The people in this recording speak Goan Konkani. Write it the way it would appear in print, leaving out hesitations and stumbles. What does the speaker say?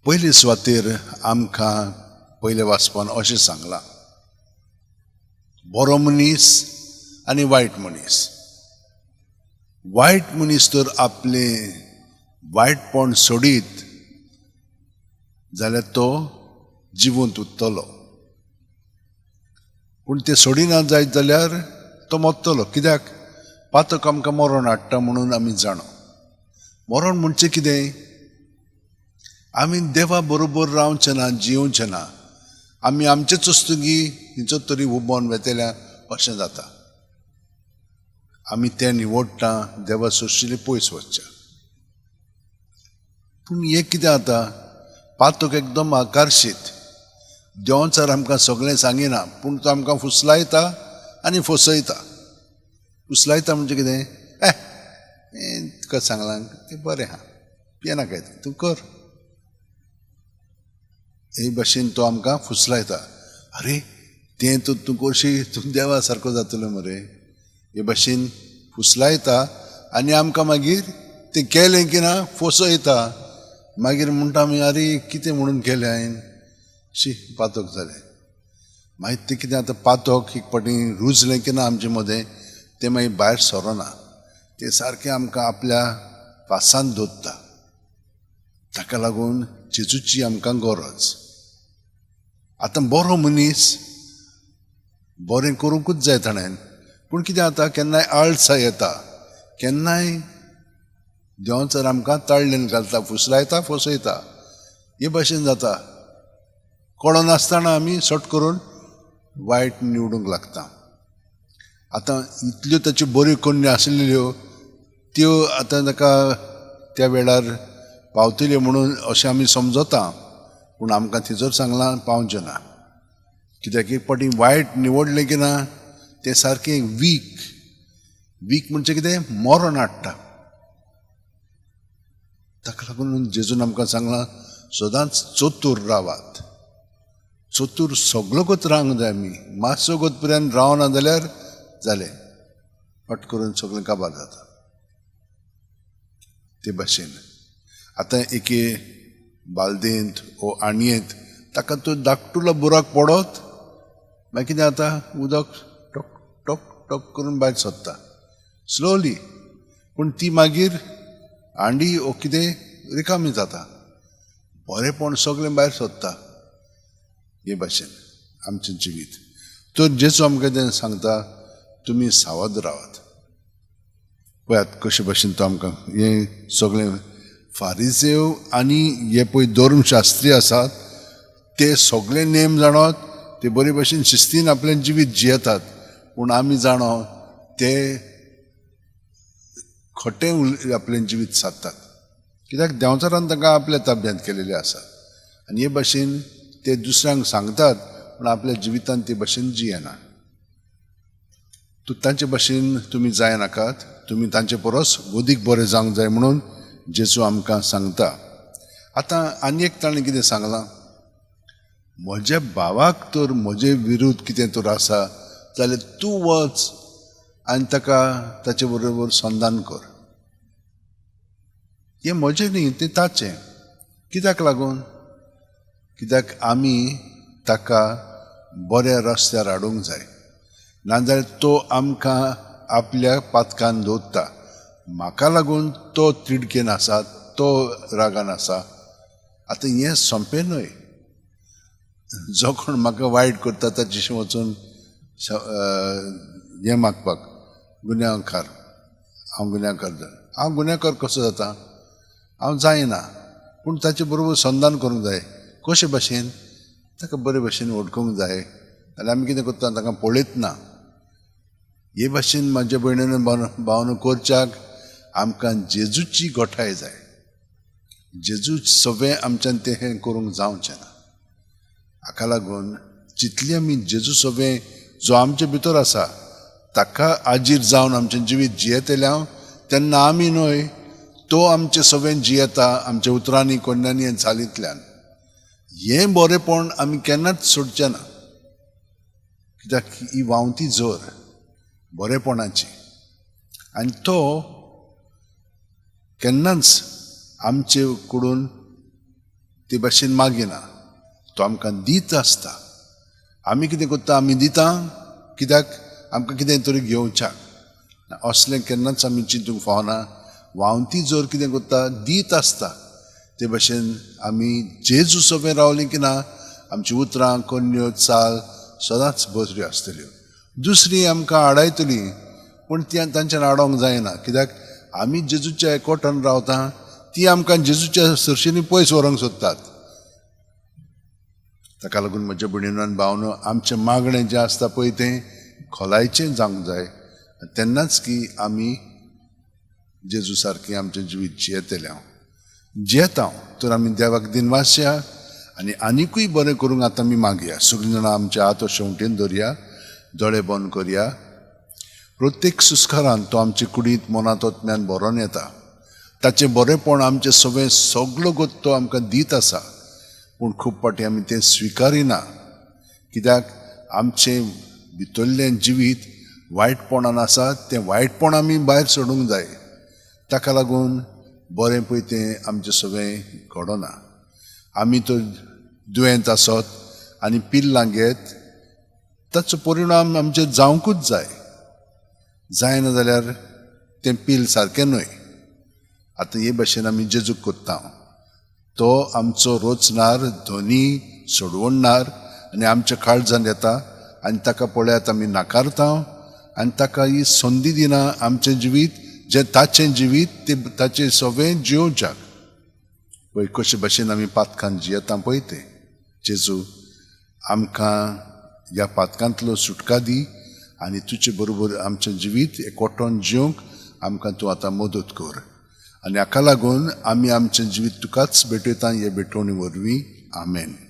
पयले सुवातेर आमकां पयले वाचपान अशें सांगलां, बरो मनीस आनी वायट मनीस. वायट मनीस तर आपलें वायटपण सोडीत जाल्यार तो जिवंत उरतलो, पूण ते सोडिना जायत जाल्यार तो मरतलो. कित्याक? पातक आमकां मरण हाडटा म्हणून आमी जाणो. मरण म्हणचें कितें? आमी देवा बरोबर रावचें ना, जियोवचें ना, आमी आमचेच वस्तुगी खंयचो तरी उबोन वेतल्या अशें जाता. आमी तें निवडटा देवा सोंशिल्ले पयस वचचें. पूण हें कितें जाता, पातक एकदम आकर्शीत. देंवचार आमकां सगळें सांगिना, पूण तो आमकां फुसलायता आनी फसयता. फुसलायता म्हणजे कितें? हें तुका सांगलां तें बरें आहा, पियेनाकाय तूं कर. हे भाशेन तो आमकां फुसलायता. अरे तें तर तूं करशी, तूं देवा सारको जातलो मरे. हे भाशेन फुसलायता आनी आमकां मागीर तें केलें की ना फसयता. मागीर म्हणटा आमी, अरे कितें म्हणून केलें हांवें, शी पातक जालें. मागीर तें कितें आतां, पातक एक फावटी रुजलें की ना आमचे मदें, तें मागीर भायर सरना, तें सारकें आमकां आपल्या पासांत दवरता. ताका लागून जेजूची आमकां गरज. आतां बरो मनीस बरें करूंकूच जाय ताणें, पूण कितें जाता, केन्नाय आळसाय येता, केन्नाय देंवचार आमकां ताळणेन घालता, फुसलायता, फसयता. हे भाशेन जाता. कळनासतना आमी सट करून वायट निवडूंक लागता. आतां इतल्यो ताच्यो बऱ्यो करण्यो आसलेल्यो त्यो आतां ताका त्या वेळार पावतल्यो म्हणून अशें आमी समजता, पूण आमकां थंयसर सांगलां पावचें ना. कित्याक एक फावटी वायट निवडलें की ना तें सारकें वीक. वीक म्हणजे कितें? मरण हाडटा. ताका लागून जेजून आमकां सांगलां, सदांच चतूर रावात. चतूर सगळोच रावंक जाय आमी. मातसो गोत पर्यंत रावना जाल्यार जालें, फट करून सगळें काबार जाता. ते भाशेन आतां एके बालदेंत ओ आणयेंत ताका तो धाकटुलो बुराक पडत, मागीर कितें जाता, उदक टोक टोक टोक करून भायर सरता स्लोली. पूण ती मागीर हांडी ओ कितें रिकामी जाता, बरेंपण सगळें भायर सरता. हे भाशेन आमचें जिवीत. तर जेजू आमकां तें सांगता, तुमी सावध रावात. पळयात कशे भाशेन तो आमकां हें सगळें फारिजेव आनी हे पळय धर्मशास्त्री आसात ते सगळे नेम जाणत, ते बरे भाशेन शिस्तीन आपलें जिवीत जियेतात, पूण आमी जाणो ते खटें आपलें जिवीत सादतात. कित्याक देंवचारान तांकां आपल्या ताब्यांत केलेलें आसा आनी हे भाशेन ते दुसऱ्यांक सांगतात, पूण आपल्या जिवितांत ते भाशेन जियेना. तूं तांचे भाशेन तुमी जायनाकात, तुमी तांचे परस वदीक बरें जावंक जाय म्हणून जेजू आमकां सांगता. आतां आनी एक ताणें कितें सांगलां, म्हज्या भावाक तर म्हजे विरुद्ध कितें तर आसा जाल्यार तूं वच आनी ताका ताचे बरोबर संधान कर. हें म्हजें न्ही, तें ताचें. कित्याक लागून? कित्याक आमी ताका बऱ्या रस्त्यार हाडूंक जाय, नाजाल्यार तो आमकां आपल्या पातकान दवरता. म्हाका लागून तो तिडकेन आसा, तो रागान आसा. आतां हें सोंपें न्हय. जो कोण म्हाका वायट करता ताचेशी वचून हें मागपाक, गुन्यांवकार, हांव गुन्यांवकार जाता. हांव गुन्यांवकार कसो जाता? हांव जायना, पूण ताचे बरोबर संधान करूंक जाय. कशे भाशेन? ताका बरे भाशेन वळखूंक जाय. जाल्यार आमी कितें करता, ताका पळयत ना. हे भाशेन म्हाज्या भयणीन भावना करच्याक आमकां जेजूची गोठाय जाय. जेजू सगळें आमच्यान तें हें करूंक जावचें ना. हाका लागून जितली आमी जेजू सगळें जो आमचे भितर आसा ताका आजीर जावन आमचें जिवीत जियेतले हांव, तेन्ना आमी न्हय, तो आमचें सगळें जियेता आमच्या उतरांनी, कोन्यांनी आनी चालींतल्यान. हें बरेंपण आमी केन्नाच सोडचें ना, कित्याक ही व्हांवती जोर बरेपणाची आनी तो केन्नाच आमचे कडून ते भाशेन मागिना, तो आमकां दीत आसता. आमी कितें करता, आमी दिता कित्याक आमकां कितें तरी घेवच्याक. असलें केन्नाच आमी चिंतूंक फावना. व्हांवती जोर कितें करता, दीत आसता. ते भाशेन आमी जेजू सोबें रावलीं की ना, आमची उतरां कोन्न्यो चाल सदांच बऱ्यो आसतल्यो. दुसरी आमकां आडायतली, पूण ती तांच्यान आडोवंक जायना, कित्याक आमी जेजूच्या एकवटान रावता, ती आमकां जेजूच्या सरशींनी पयस व्हरूंक सोदतात. ताका लागून म्हज्या भयणीन भावनो, आमचें मागणें जें आसता पळय तें खोलायचें जावंक जाय, तेन्नाच की आमी जेजू सारकें आमचें जिवीत जियेतलें. हांव जियेता तर आमी देवाक दिनवासया आनी आनिकूय बरें करूंक आतां आमी मागया. सगळीं जाणां आमच्या हात शेंवटेन धरया, दोळे बंद करया. प्रत्येक सुस्कारान तो आमचे कुडींत मनांत आत्म्यान भरोन येता. ताचें बरेंपण आमचें सगळें सगलो गोत तो आमकां दीत आसा, पूण खूब फावटी आमी तें स्विकारिना, कित्याक आमचें भितरलें जिवीत वायटपणान आसा, तें वायटपण आमी भायर सोडूंक जाय. ताका लागून बरें पळय तें आमचें सगळें घडना. आमी तर दुयेंत आसत आनी पिल्लां घेत, ताचो परिणाम आमचेर जावंकूच जाय. जायना जाल्यार तें पील सारकें न्हय. आतां हे भाशेन आमी जेजूक करता, तो आमचो रोचणार, धनी, सोडवणणार आनी आमच्या काळजान येता आनी ताका पळयात आमी नाकारता आनी ताका ही संदी दिना आमचें जिवीत जें ताचें जिवीत तें ताचें सगळें जियोवच्याक. पळय कशे भाशेन आमी पातकान जियेता पळय तें. जेजू आमकां ह्या पातकांतलो सुटका दी आनी तुजे बरोबर आमचें जिवीत एकवटोन जिवंक आमकां तूं आतां मदत कर आनी हाका लागून आमी आमचें जिवीत तुकाच भेटयता हे भेटवणी वरवीं. आमेन.